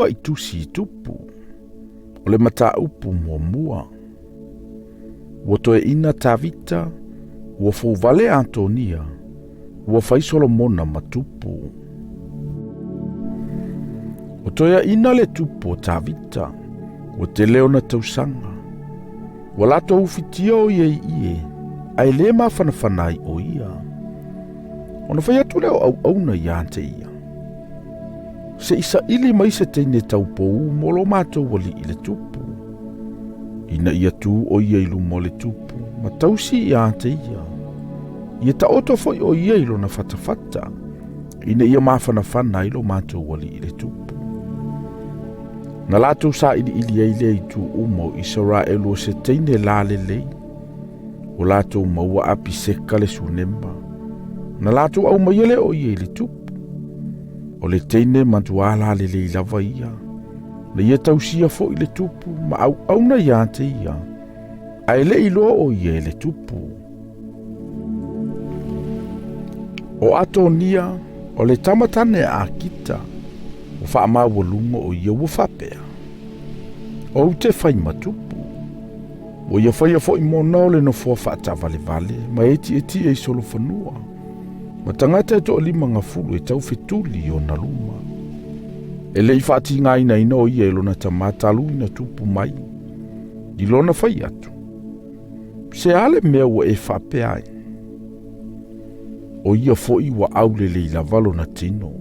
Luaʻi Tusi Tupu, o le mataupu muamua. Ua toeaina Tavita, ua fouvale Atonia, ua fai Solomona ma tupu. O toeaina le tupu o Tavita, ua tele ona tausaga. Ua latou ufitia o ia i ie, ae le mafanafana ai o ia. Ona fai atu lea o auauna ia te ia, Se i saili mai se teine taupou mo lo matou alii le tupu, ina ia tu o ia i luma o le tupu, ma tausi ia te ia. Ia taoto foi o ia i lona fatafata, ina ia mafanafana ai lo matou alii le tupu. Na latou sailiili ai lea i itu uma o Isaraelu o se teine lalelei, ua latou maua Apiseka le Sunema. Na latou aumaia lea o ia i le tupu. O le teine matuā lalelei lava ia. Na ia tausia foi le tupu ma auauna ia te ia, ae le i iloa o ia e le tupu. O Atonia, o le tama tane a Akita, ua faamaualuga o ia ua faapea, Ou te fai ma tupu. Ua ia faia foi mona o le nofoa faataavalevale ma etietie i solofanua, ma tagata e toalimagafulu e taufetuli i ona luma. E le i faatigainaina o ia e lona tama talu ina tupu mai, i lona fai atu, Se a le mea ua e faapea ai? O ia foi ua aulelei lava lona tino.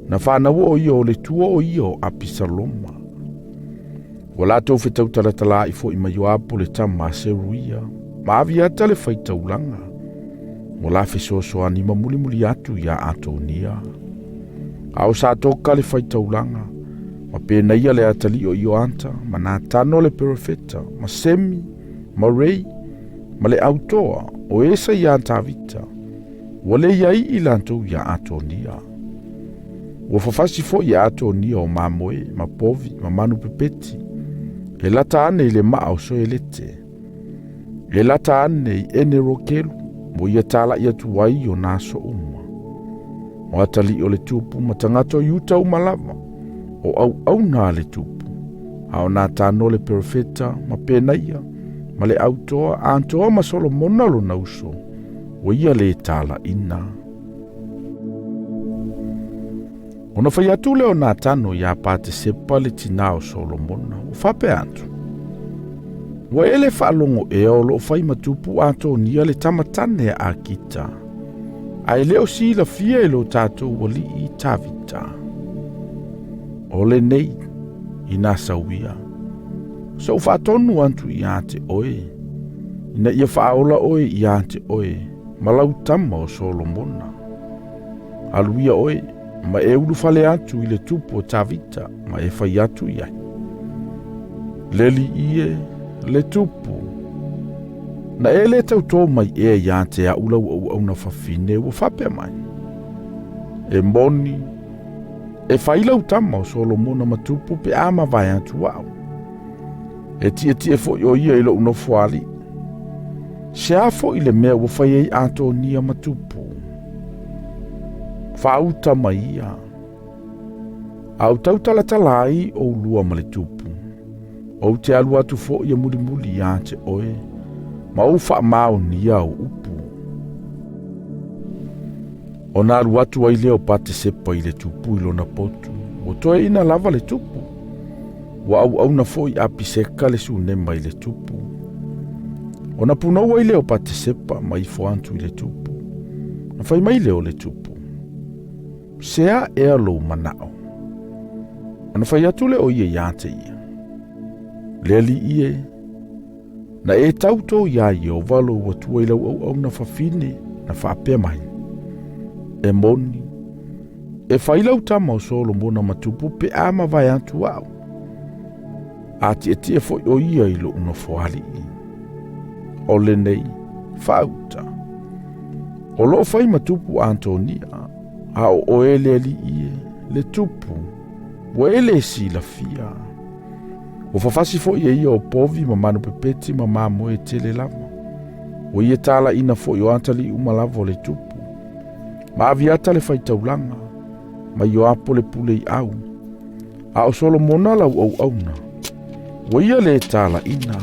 Na fanau o ia o le tua o ia o Apisaloma. Ua latou fetautalatalaai foi ma Ioapo le tama a Seruia, ma Aviata le faitaulaga. Ua la fesoasoani ma mulimuli atu iā Atonia. A o Satoka le faitaulaga, ma Penaia le atalii o Ioata, ma Natano le perofeta, ma Semi, ma Rei, ma le autoa o Esa iā Tavita, ua le i ai i latou iā Atonia. Ua fafasi foi e Atonia o mamoe, ma povi, ma manu pepeti, e lata ane i le maa o Soelete, e lata ane i Enerokelu, mo ia talaʻi atu ai i ona aso uma. O atalii o le tupu ma tagata o Iuta uma lava, o auauna a le tupu, a o Natano le perofeta, ma Penaia, ma le autoa, atoa ma Solomona lona uso, ua ia lē talaʻina. Ona fai atu lea o Natano iā Patesepa le tinā o Solomona, ua faapea atu, Ua e le faalogo ea o loo fai ma tupu Atonia le tama tane a Akita, ae le o silafia e lo tatou alii Tavita. O lenei, inā sauia, sa ou faatonu atu ia te oe, ina ia faaola oe ia te oe ma lau tama o Solomona. Alu ia oe, ma e ulufale atu i le tupu o Tavita, ma e fai atu i ai. Le alii e, le tupu, na e le tautō mai ea ia te a'u lau auauna fafine ua faapea mai, E moni, e fai lau tama o Solomona ma tupu pe a mavae atu a'u. E tietie foi o ia i loʻu nofoalii. Se a foi le mea ua fai ai Atonia ma tupu? Faauta mai ia. A ou tautalatala ai oulua ma le tupu, ou te alu atu foi e mulimuli ia te oe, ma ou faamaonia au upu. Ona alu atu ai lea o Patesepa i le tupu i lona potu, ua toeaina lava le tupu. Ua auauna foi Apiseka le Sunema i le tupu. Ona punou ai lea o Patesepa ma ifo atu i le tupu. Na fai mai lea o le tupu, Se a ea lou manao? Ona fai atu lea o ia ia te ia, Le alii e, na e tautō iā Ieova lou Atua i lau auauna fafine na faapea mai, E moni, e fai lau tama o Solomona ma tupu pe a mavae atu a'u, a tietie foi o ia i loʻu nofoalii. O lenei, faauta. O loo fai ma tupu Atonia, a o oe le alii e, le tupu, ua e le silafia. Ua fafasi foi e ia o povi ma manu pepeti ma mamoe tele lava. Ua ia talaʻina foi o atalii uma lava o le tupu. Ma Aviata le faitaulaga, ma Ioapo le pule i au. A o Solomona lau auauna, ua ia lē talaiina,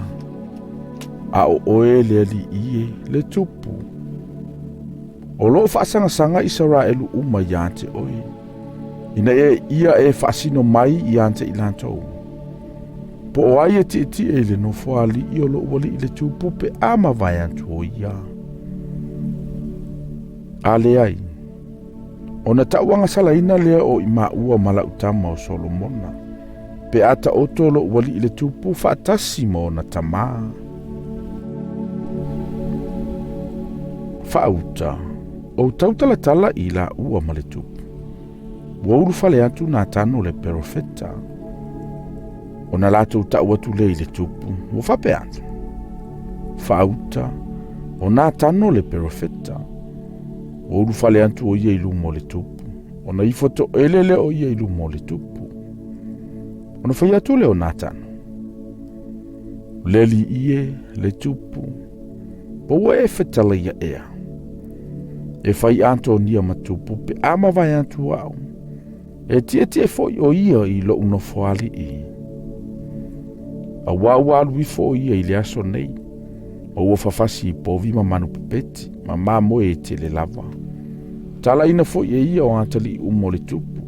a o oe le alii e, le tupu. O lo o faasagasaga Isaraelu uma iā te oe, ina ia ia e faasino mai iā te i latou. Po o ai e tietie i le nofoalii o lou alii le tupu pe a mavae atu o ia. A leai, ona tauagasalaina lea o i maua ma lau tama o Solomona, pe a taoto lou alii le tupu faatasi ma ona tamā. Faauta, ou tautalatala i laua ma le tupu. Ua ulufale atu Natano le perofeta. Ona latou tau atu lea i le tupu, ua faapea atu, Faauta, o Natano le perofeta. Ua ulufale atu o ia i luma o le tupu, ona ifo toele lea o ia i luma o le tupu. Ona fai atu lea o Natano, Le alii e, le tupu, po ua e fetalaia ea? E fai Atonia ma tupu pe a mavae atu au. E tietie foi o ia i lou nofoalii. Auā ua alu ifo o ia i le aso nei, ma ua fafasi i povi ma manu pepeti, ma mamoe e tele lava. Talaina foi e ia o atalii uma o le tupu.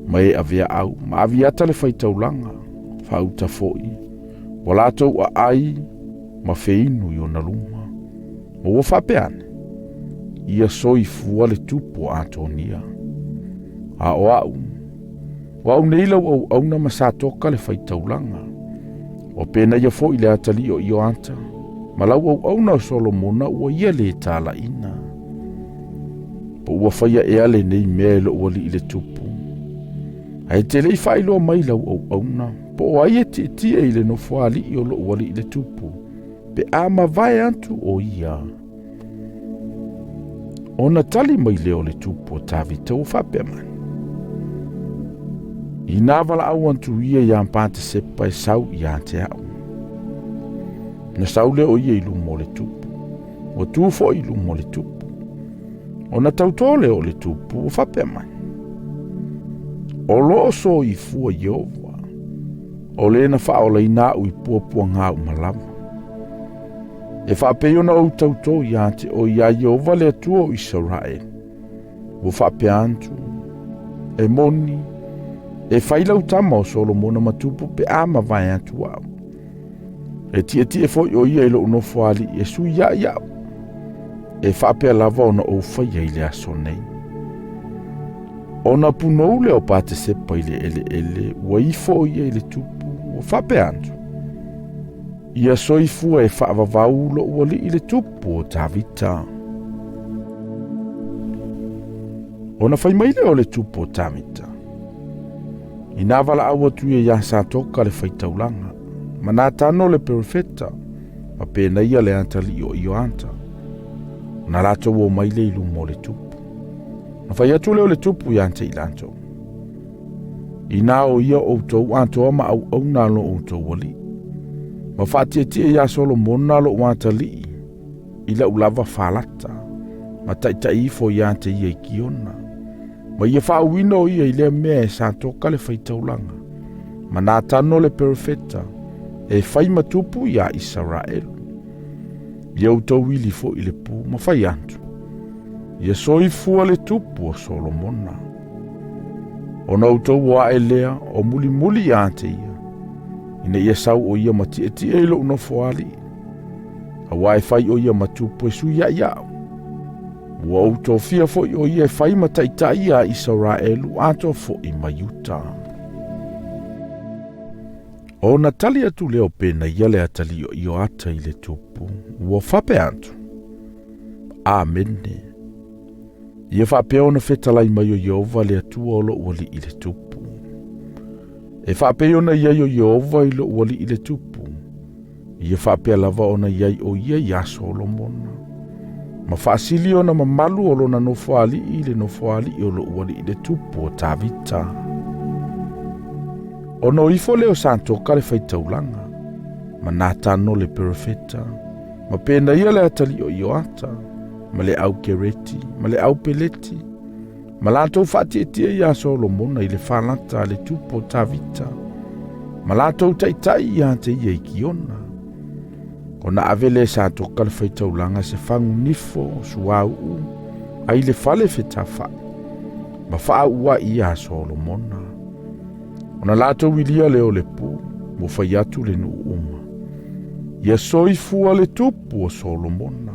Ma e avea au, ma Aviata le faitaulaga, faauta foi, ua latou aai ma feinu i ona luma. Ma ua faapea ane, Ia soifua le tupu o Atonia. A o au, o au nei lau auauna ma Satoka le faitaulaga. Ua penaia foi le atalii o Ioata, ma lau auauna o Solomona ua ia lē talaina. Po ua faia ea lenei mea e lou alii le tupu? Ae te le i faailoa mai lau auauna, po o ai e tietie i le nofoalii o lou alii le tupu, pe a mavae atu o ia. Ona tali mai lea o le tupu o Tavita ua faapea mai, Inā valaau atu ia iā Patesepa e sau ia te au. Na sau lea o ia i luma o le tupu, ua tu foi i luma o le tupu. Ona tautō lea o le tupu ua faapea mai, O lo o soifua Ieova, o le na faaolaina au i puapuaga uma lava. E faapei ona ou tautō iā te oe iā Ieova le Atua o Isaraele, ua faapea atu, E moni, e fai lau tama o Solomona ma tupu pe a mavae atu au. E tietie foi o ia i lou nofoalii e sui ai au. E faapea lava ona ou faia i le aso nei. Ona punou lea o Patesepa i le eleele, ua ifo o ia i le tupu, ua faapea atu, Ia soifua e faavavau lou alii le tupu o Tavita. Ona fai mai lea o le tupu o Tavita, Inā valaau atu ia iā Satoka le faitaulaga, ma Natano le perofeta, ma Penaia le atalii o Ioata, ona latou o mai lea i luma o le tupu. Ona fai atu lea o le tupu ia te i latou, Inā o ia outou atoa ma auauna a lo outou alii, ma faatietie iā Solomona lou atalii i lau lava falata, ma taitai ifo ia te ia i Kiona, ma ia faauuina o ia i lea mea e Satoka le faitaulaga, ma Natano le perofeta, e fai ma tupu iā Isaraelu. Ia outou ili foi le pu ma fai atu, Ia soifua le tupu o Solomona. Ona outou o ae lea o mulimuli ia te ia, ina ia sau o ia ma tietie i lou nofoalii, auā e fai o ia ma tupu e sui ai au. Ua ou tofia foi o ia e fai ma taitai iā Isaraelu atoa foi ma Iuta. Ona tali atu lea o Penaia le atalii o Ioata i le tupu, ua faapea atu, Amene. Ia faapea ona fetalai mai o Ieova le Atua o lou alii le tupu. E faapei ona i ai o Ieova i lou alii le tupu, ia faapea lava ona i ai o ia iā Solomona. Ma faasili ona mamalu o lona nofoalii i le nofoalii o lou alii le tupu o Tavita. Ona o ifo lea o Satoka le faitaulaga, ma Natano le perofeta, ma Penaia le atalii o Ioata, ma le au Kereti, ma le au Peleti, Ma latou faatietie iā Solomona i le falata a le tupu o Tavita, ma latou taitai ia te ia i Kiona. Ona ave lea e Satoka le faitaulaga se fagu nifo o suauu ai le fale fetafai, ma faauuai iā Solomona. Ona latou ilia lea o le pu, ua fai atu le nuu uma. Ia soifua le tupu o Solomona.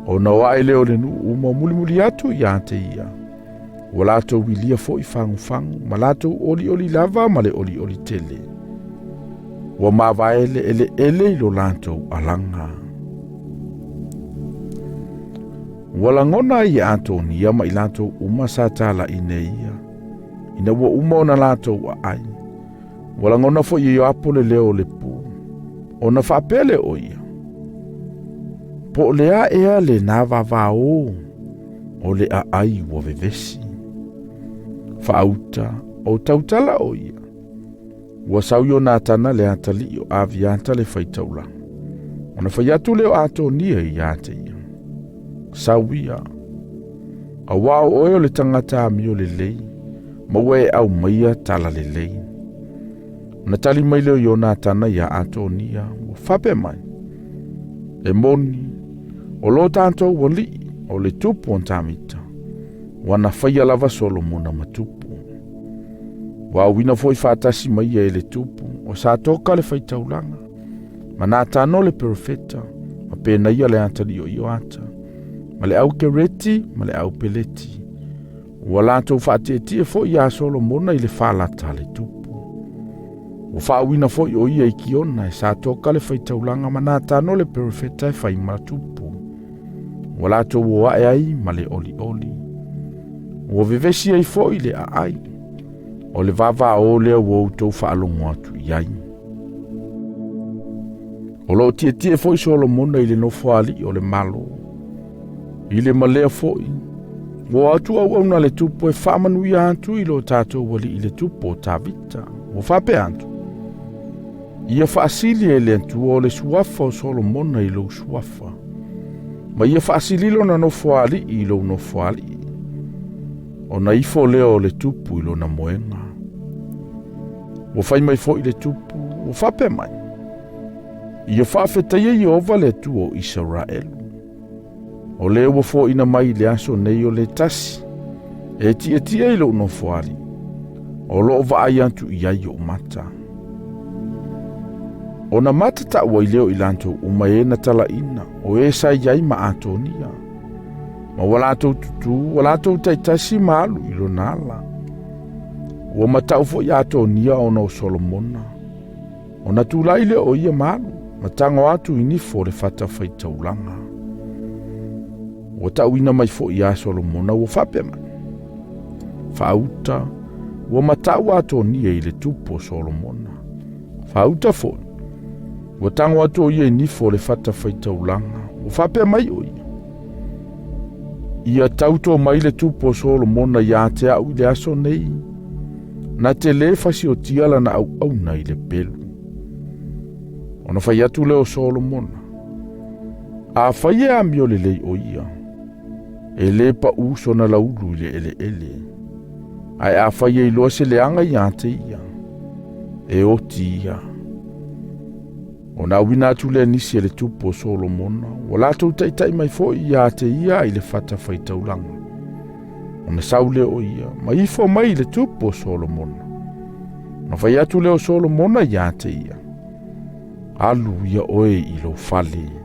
Ona o ae lea o le nuu uma mulimuli atu ia te ia. Ua latou ilia foi fagufagu ma latou olioli lava ma le olioli tele. Ua mavae le eleele i lo latou alaga. Ua lagona ai e Atonia ma i latou uma sa talaiina ia, ina ua uma ona latou aai. Ua lagona foi e Ioapo le leo o le pu, ona faapea lea o ia, Po o le a ea lenā vavao o le aai ua vevesi. Faauta o tautala o ia, ua sau Ionatana le atalii o Aviata le faitaulaga. Ona fai atu lea o Atonia ia te ia, Sau ia, auā o oe o le tagata amio lelei, ma ua e aumaia tala lelei. Ona tali mai lea o Ionatana iā Atonia, ua faapea mai, E moni, o lo tatou alii, o le tupu o Tavita, ua na faia lava Solomona ma tupu. Ua auina foi faatasi mai ia e le tupu, o Satoka le faitaulaga, ma Natano le perofeta, ma Penaia le atalii o Ioata, ma le au Kereti ma le au Peleti. Ua latou faatietie foi iā Solomona i le falata a le tupu. Ua faauina foi o ia i Kiona e Satoka le faitaulaga ma Natano le perofeta e fai ma tupu. Ua latou o ae ai ma le olioli. Ua vevesi ai foi le aai. O le vavao lea ua outou faalogo atu i ai. O lo o tietie foi Solomona i le nofoalii o le Malo. I le malea foi, ua atu auauna le tupu e faamanuia atu i lo tatou alii le tupu o Tavita. Ua faapea atu, Ia faasili e le Atua o le suafa o Solomona i lou suafa, ma ia faasili lona nofoalii i lou nofoalii, ona ifo lea o le tupu i lona moega. Ua fai mai foi le tupu, ua faapea mai, Ia faafetaia Ieova le Atua o Isaraelu. O lea ua foaiina mai i le aso nei o le tasi, e tietie i lou nofoalii, o lo o vaai atu i ai ou mata. Ona mata taʻu ai lea o i latou uma e na talaina, o e sa i ai ma Atonia. Ma ua latou tutū, ua latou taitasi ma alu i lona ala. Ua mataʻu foi Atonia ona o Solomona. Ona tulai lea o ia ma alu, ma tago atu i nifo o le fatafaitaulaga. Ua tauina mai foi iā Solomona ua faapea mai, Faauta, ua matau Atonia i le tupu o Solomona. Faauta foi, ua tago atu o ia i nifo o le fatafaitaulaga, ua faapea mai o ia, Ia tauto mai le tupu o Solomona iā te au i le aso nei, na te lē fasiotia lana auauna i le pelu. Ona fai atu lea o Solomona, Afai e amio lelei o ia, e lē paʻū sona laulu i le eleele, ae afai e iloa se leaga iā te ia, e oti ia. Ona auina atu lea nisi e le tupu o Solomona, ua latou taitai mai foi iā te ia i le fatafaitaulaga. Ona sau lea o ia, ma ifo mai i le tupu o Solomona. Ona fai atu lea o Solomona iā te ia, Alu ia oe i lou fale.